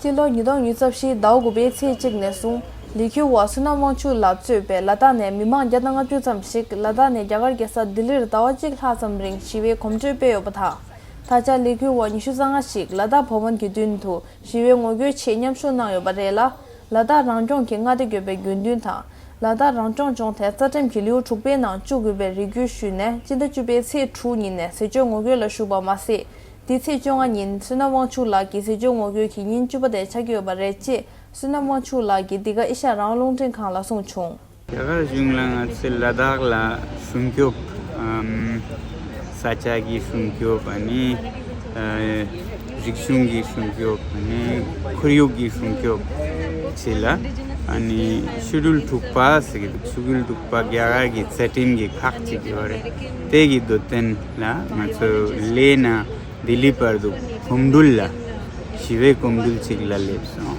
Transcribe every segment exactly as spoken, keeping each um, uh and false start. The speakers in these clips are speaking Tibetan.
ཕྱི་ལོ་ཉིས་སྟོང་ཉི་ཤུ་རྩ་བཞི་ཟླ་དགུ་པའི་ཚེས་གཅིག་ནས་བཟུང་། ལི་ཁུ་བ་བསོད་ནམས་དབང་ཕྱུག་ལགས་གཙོས་པའི་ལ་དྭགས་ནས་མི་མང་བརྒྱ་དང་ལྔ་བཅུ་ཙམ་ཞིག་ལ་དྭགས་ནས་རྒྱ་གར་རྒྱལ་ས་ལྡི་ལིར་ཟླ་བ་གཅིག་ལྷག་ཙམ་རིང་ཞི་བའི་གོམ་བགྲོད་སྤེལ་ཡོད་པ་དང་། ད་ཆ་ལི་ཁུ་བ་ཉི་ཤུ་རྩ་ལྔ་ཞིག་ལ་དྭགས་བྷ་ཝན་གྱི་མདུན་དུ་ཞི་བའི་ངོ་རྒོལ་ཆེད་མཉམ་ཞུགས་གནང་ཡོད་པ་རེད་ལ། ལ་དྭགས་རང་སྐྱོང་གི་མངའ་སྡེ་བརྒྱད་པའི་དགོས་འདུན་དང་། ལ་དྭགས་རང་སྐྱོང་ལྗོངས་དེ་རྩ་ཁྲིམས་ཀྱི་ལེའུ་དྲུག་པའི་ནང་བཅུག་དགོས་པའི་རེ་སྐུལ་ཞུས་ནས། སྤྱི་ཟླ་བཅུ་པའི་ཚེས་དྲུག་ཉིན་ནས་ཟས་སྤྱོད་ངོ་རྒོལ་ལ་ཞུགས་པ་མ་ཟད། འདི་ཚེས་བཅོ་ལྔ་ཉིན་བསོད་ནམས་དབང་ཕྱུག་ལགས་ཀྱི་ཟས་སྤྱོད་ངོ་རྒོལ་གྱི་ཉིན་བཅུ་པ་དེ་ཆགས་ཀྱི་ཡོད་པ་རེད་ཅེས། བསོད་ནམས་དབང་ཕྱུག་ལགས་ཀྱིས་འདི་ག་ཨེ་ཤ་ཡ་རང་དབང་རླུང་འཕྲིན་ཁང་ལ་གསུངས་བྱུང་། རྒྱ་གར་གཞུང་ལ་ང་ཚོས་ལ་དྭགས་ལ་སྲུང་སྐྱོབ། ཨམ། ས་ཆ་གི་སྲུང་སྐྱོབ། ཨ་ནི། ཨ། རིག་གཞུང་གི་སྲུང་སྐྱོབ། ཨ་ནི། ཁོར་ཡུག་གི་སྲུང་སྐྱོབ་ཆེད་ལ། ཨ་ནི། ཤེ་ཌུལ་དྲུག་པ་ཟེར་གི་འདུག་ཤེ་ཌུལ་དྲུག་པ་རྒྱ་གར་གྱི་རྩ་ཁྲིམས་ཀྱི་ཁག་ཅིག་ཡོད་རེད། དེ་གི་དོན་ལ་ང་ཚོ་ལས་ན། ལྡི་ལི་བར་དུ་གོམ་བགྲོད་ལ། ཞི་བའི་གོམ་བགྲོད་ཅིག་ལ་སླེབས་སོང་།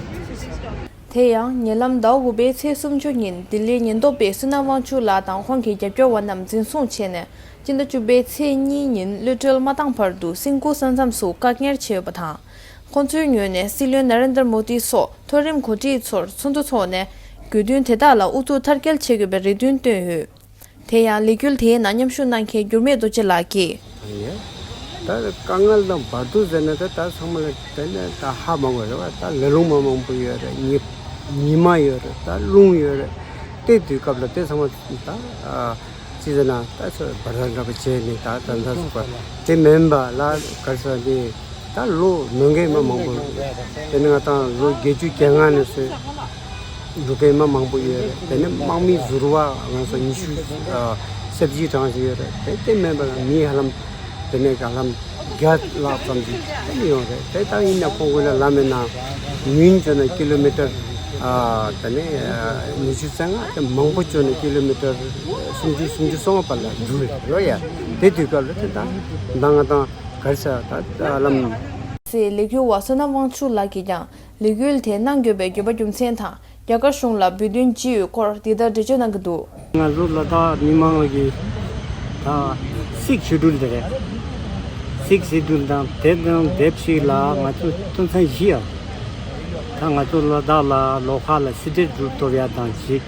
དེ་ཡང་ཉེ་ལམ་ཟླ་དགུ་པའི་ཚེས་སུམ་ཅུ་ཉིན་ལྡི་ལིའི་ཉེན་རྟོག་པས་བསོད་ནམས་དབང་ཕྱུག་ལགས་དང་ཁོང་གི་རྒྱབ་སྐྱོར་བ་རྣམས་འཛིན་བཟུང་བྱས་ནས། སྤྱི་ཟླ་བཅུ་པའི་ཚེས་གཉིས་ཉིན་གློད་གྲོལ་མ་བཏང་བར་དུ་སིང་ཀུ་ས་མཚམས་སུ་བཀག་ཉར་བྱས་ཡོད་པ་དང་། ཁོང་ཚོའི་ངོས་ནས་སྲིད་བློན་ན་རེན་དར་མོ་དི་སོགས་མཐོ་རིམ་འགོ་ཁྲིད་ཚོར་ཚོགས་འདུ་འཚོགས་ནས། དགོས་འདུན་དེ་དག་ལ་ཨུ་ཚུགས་མཐར་སྐྱེལ་བྱེད་དགོས་པའི་རེ་འདུན་བཏོན་ཡོད། དེ་ཡང་ལས་འགུལ་དེའི་ནང་མཉམ་ཞུགས་གནང་མཁན་འགྱུར་མེད་རྡོ་རྗེ་ལགས་ཀྱིས། ཡ། ད་དཀའ་ངལ་དང་བར་དུ་ཟེར་ན་ད་ད་ཚང་མ་ལ་དེ་ནས་ད་ཧ་མ་གོ་རེད་བ། ད་ལ་ལུང་མ་མང་པོ་ཡོད་རེད། ཉི་ཉི་མ་ཡོད་རེད། ད་རླུང་ཡོད་རེད། དེ་དུས་སྐབས་ལ་དེ་ཚང་མ་ད་ཅི་ཟེར་ན་ད་ཚོ་བ་ར་འདྲ་པོ་བྱས་ནས་ད་ད་ད་ཟུག་པ་དེ་མིན་པ་ལ་ག་རེ་ཟེར་དེ། ད་ལོ་ནང་གི་མི་མང་པོ། དེ་ནས་ང་དང་ལོ་བརྒྱད་ཅུ་གྱ་ལྔ་ནས་བཟུང་འགྲོ་མཁན་མི་མང་པོ་ཡོད་རེད། དེ་ནས་དམག་མི་ཟུར་པ་ང་ཚོ་ཉི་ཤུ་ཨ་རྩ་བཞི་གྲངས་ཤིག་ཡོད་རེད། དེ་དེ་མིན་པ་ལ་མི་ཧ་ལམ་དེ་ནས་ག་ལམ་བརྒྱ་ལྷག་ཙམ་ཞིག་དེ་ནས་ཡོང་རེད། དེ་ད་ཡིན་ན་ཁོང་ཀུན་ལ་ལམ་མེད་ན་ཉུང་བྱུང་ན་ཀི་ལོ་མི་ཊར་ཨ་དེ་ནས་ཨ་ཉི་ཤུ་རྩ་ལྔ། དེ་མང་པོ་བྱུང་ན་ཀི་ལོ་མི་ཊར་སུམ་ཅུ་སུམ་ཅུ་སོ་ལྔ་བར་ལ་འགྲོ་རེད་ཡ། དེ་དུས་སྐབས་ལ་དེ་ད་ད་ང་དང་། གར་ས་ད་ལམ། སྲིད་ལས་འགུལ་བ་བསོད་ནམས་དབང་ཕྱུག་ལགས་ཀྱིས་ཀྱང་ལས་འགུལ་དེ་གནང་དགོས་པའི་དགོས་པ་རྒྱུ་མཚན་དང་རྒྱ་གར་གཞུང་ལ་འབོད་འདུན་ཇི་ཡོད་སྐོར་འདི་ལྟར་འགྲེལ་བརྗོད་གནང་གི་འདུག་ང་ཚོ་ལ་དྭགས་མི་མང་གི་ད་སིག་ཤེ་ཌུལ་དེ་རེད། སིག་ཤེ་ཌུལ་དང་དེ་དང་དེབ་ཞིག་ལ་ང་ཚོ་དོན་ཚན་བཞི་ཡ། ད་ང་ཚོ་ལ་དྭགས་ལ་ལོ་ཁ་ལ་སི་ཊེཊ་གྲུབ་ཐོབ་ཡ་དང་ཞིག་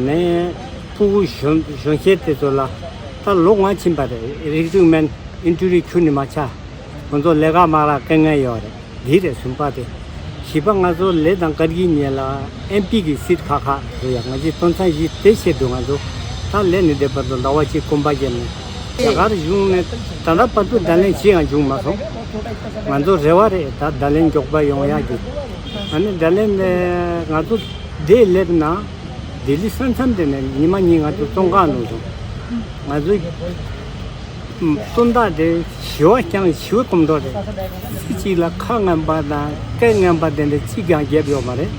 ནས་ཕྲུ་གུ་གཞོན་གཞོན་སྐྱེས་དེ་ཚོ་ལ་ད་ལོ་ལྔ་ཕྱིན་པ་རེད། རིགས་དྲུག་མན་ཨིན་ཊར་བིའུ་ཁྱོན་ནས་མ་ཆགས། ཁོང་ཚོ་ལས་ཀ་མ་རག་དཀའ་ངལ་ཡོད་རེད། འདི་རེད་གསུམ་པ་དེ། བཞི་པ་ང་ཚོ་ལས་དང་སྐར་གྱི་ཉེ་ལ་ཨེམ་པི་གི་སིཊ་ཁག་ཁག་རེད་ཡ། ང་ཚོའི་དོན་ཚན་བཞི་དེ་ཆེད་དུ་ང་ཚོ་ད་ལས་ནས་བསྡད་བར་དུ་ཟླ་བ་གཅིག་གོམ་པ་བརྒྱབ་ནས་རྒྱ་གར་གཞུང་ནས་ད་ལྟ་བར་དུ་བརྡ་ལན་ཅི་ཡང་བྱུང་མ་སོང་། ང་ཚོ་རེ་བ་རེད་ད་བརྡ་ལན་མགྱོགས་པ་ཡོང་ཡག་གི། ཨ་ནི་བརྡ་ལན་ནས་ང་ཚོ་འདིར་སླེབས་ན། ལྡི་ལི་ས་མཚམས་དེ་ནས་ཉི་མ་གཉིས་ང་ཚོ་བཙོན་ཁང་ནང་སོང་། ང་ཚོའི་དོན་དག་དེ་ཞི་བ་རྐྱང་ཞི་བའི་གོམ་བགྲོད་རེད། སུ་གཅིག་ལ་ཁ་ངན་པ་དང་སྐད་ངན་པ་དེ་འདྲ་གཅིག་ཀྱང་བརྒྱབ་ཡོད་མ་རེད།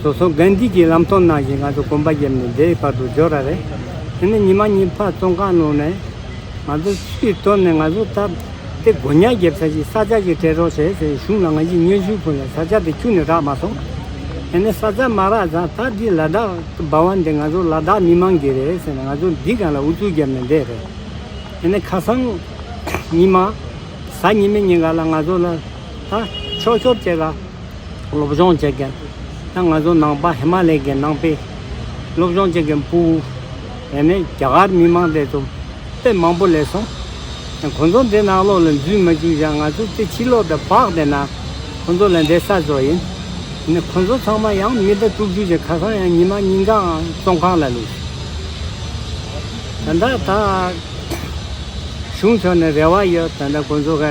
སོ་སོ་གྷན་དྷི་གི་ལམ་སྟོན་ནང་བཞིན་ང་ཚོ་གོམ་པ་བརྒྱབ་ནས་འདིར་བར་དུ་འབྱོར་ར་རེད། དེ་ནས་ཉི་མ་གཉིས་ཕར་བཙོན་ཁང་ནང་ནས། ང་ཚོ་སུས་བཏོན་ནས་ང་ཚོ་ད་དེ་སྒོ་ཉག་རྒྱབ་ས་ཅིག་ས་ཆ་ཅིག་སྤྲད་རོགས་བྱས་ཟེར་གཞུང་ལ་ང་ཅིག་སྙན་ཞུ་ཕུལ་ནས་ས་ཆ་དེ་ཁྱོན་ནས་རག་མ་སོང་། དེ་ནས་ས་ཆ་མ་རག་ཙང་ད་འདི་ལ་དྭགས་བྷ་ཝན་དེ་ང་ཚོ་ལ་དྭགས་མི་མང་གི་རེད་ཟེར་ནས་ང་ཚོ་འདི་སྒང་ལ་ཨུ་ཚུགས་བརྒྱབ་ནས་བསྡད་རེད། དེ་ནས་ཁ་སང་ཉི་མ་གཟའ་ཉི་མའི་ཉིན་ག་ལ་ང་ཚོ་ལ་ད་ཆོག་ཆོག་བྱས་ལ། སློབ་སྦྱོང་བྱེད་མཁན། ད་ང་ཚོ་ནང་པ་ཧི་མ་ལའི་གི་ནང་པའི་སློབ་སྦྱོང་བྱེད་མཁན་ཕྲུ་གུ། ཡང་ན་རྒྱ་གར་མི་མང་དེ་ཚོ་དཔེ་མང་པོ་སླེབས་སོང་། ཁོང་ཚོ་འདི་ནང་ལོགས་ལ་འཛུལ་མ་བཅུག་ཀྱང་ང་ཚོ་དེ་ཕྱི་ལོགས་དེ་འབག་བསྡད་ན་ཁོང་ཚོ་ལ་འདི་ས་བཟོ་ཡིན། ཁོང་ཚོ་ཚང་མ་ཡང་མི་ཟླ་དྲུག་ཅུ་ཅིག་ཁ་སང་ཡང་ཉི་མ་ཉིན་གང་བཙོན་ཁང་ལ་ལུས། ད་ལྟ་ད་གཞུང་ཕྱོགས་ནས་རེ་བ་ཡོད། ད་ལྟ་ཁོང་ཚོ་ག་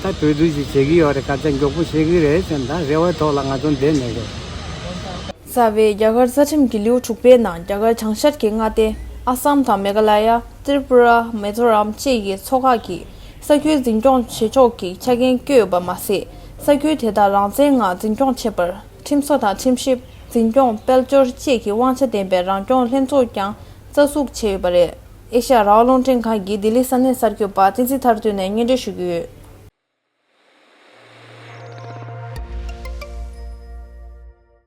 ད་གྲོས་བསྡུར་ཞིག་བྱེད་ཀྱི་ཡོད་རེད། སྐད་ཆ་མགྱོགས་པོ་བཤད་ཀྱི་རེད་ཟེར་ད་རེ་བའི་ཐོག་ལ་ང་ཚོ་འདིར་གནས་ཀྱི་རེད། རྩ་བའི་རྒྱ་གར་རྩ་ཁྲིམས་ཀྱི་ལེའུ་དྲུག་པའི་ནང་རྒྱ་གར་བྱང་ཤར་གྱི་མངའ་སྡེ་ཨ་སམ་དང་མེ་ག་ལ་ཡ། ཏྲི་པུ་ར། མི་ཛོ་རམ་བཅས་ཀྱི་ཚོ་ཁག་གིས་ས་ཁུལ་འཛིན་སྐྱོང་བྱེད་ཕྱོགས་ཀྱི་ཆ་རྐྱེན་བཀོད་ཡོད་པ་མ་ཟད། ས་ཁུལ་དེ་དག་རང་བཙན་ངང་འཛིན་སྐྱོང་བྱེད་པར་ཁྲིམས་བཟོ་དང་ཁྲིམས་ཞིབ། འཛིན་སྐྱོང་དཔལ་འབྱོར་བཅས་ཀྱི་དབང་ཆ་ལྡན་པའི་རང་སྐྱོང་ལྷན་ཚོགས་ཀྱང་རྩ་འཛུགས་བྱས་ཡོད་པ་རེད། ཨེ་ཤ་ཡ་རང་དབང་རླུང་འཕྲིན་ཁང་གིས་ལྡི་ལི་ས་གནས་གསར་འགོད་པ་བསྟན་འཛིན་ཐར་འདོན་ནས་སྙན་སྒྲོན་ཞུ་གི་ཡོད།